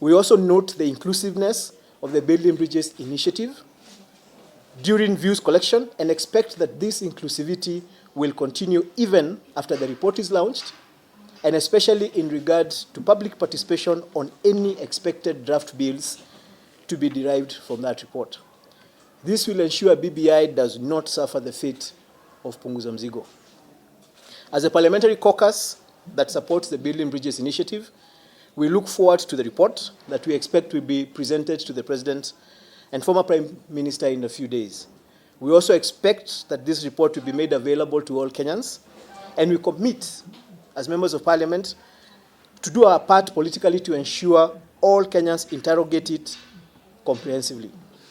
We also note the inclusiveness of the Building Bridges initiative during views collection and expect that this inclusivity will continue even after the report is launched, and especially in regards to public participation on any expected draft bills to be derived from that report. This will ensure BBI does not suffer the fate of Punguza Mzigo. As a parliamentary caucus that supports the Building Bridges initiative, we look forward to the report that we expect will be presented to the President and former Prime Minister in a few days. We also expect that this report will be made available to all Kenyans, and we commit as members of parliament to do our part politically to ensure all Kenyans interrogate it comprehensively.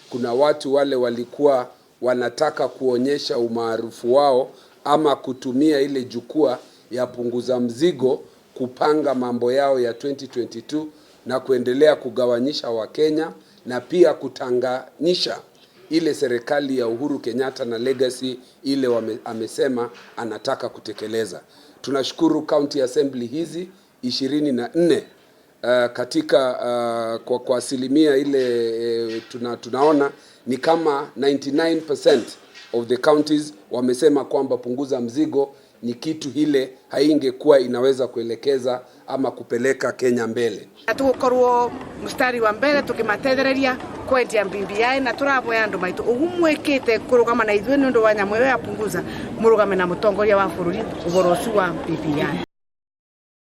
Kuna watu wale walikuwa wanataka kuonyesha umaarufu wao ama kutumia ile jukwaa ya punguza mzigo kupanga mambo yao ya 2022 na kuendelea kugawanyisha Wakenya na pia kutenganisha ile serikali ya Uhuru Kenyatta na legacy ile amesema anataka kutekeleza. Tunashukuru county assembly hizi 24 katika kwa asilimia ile tunaona ni kama 99% of the counties wamesema kwamba punguza mzigo ni kitu ile haingekuwa inaweza kuelekeza ama kupeleka Kenya mbele. Tugukorwo mstari wa mbere tukimatethereria kwendia BBI na turaboya andu maitu ugu mwikite kurugama na ithuĩ ni undu wa nyamu ĩyo ya punguza murugame na mutongoria wa bururi uhoro ucio wa BBI.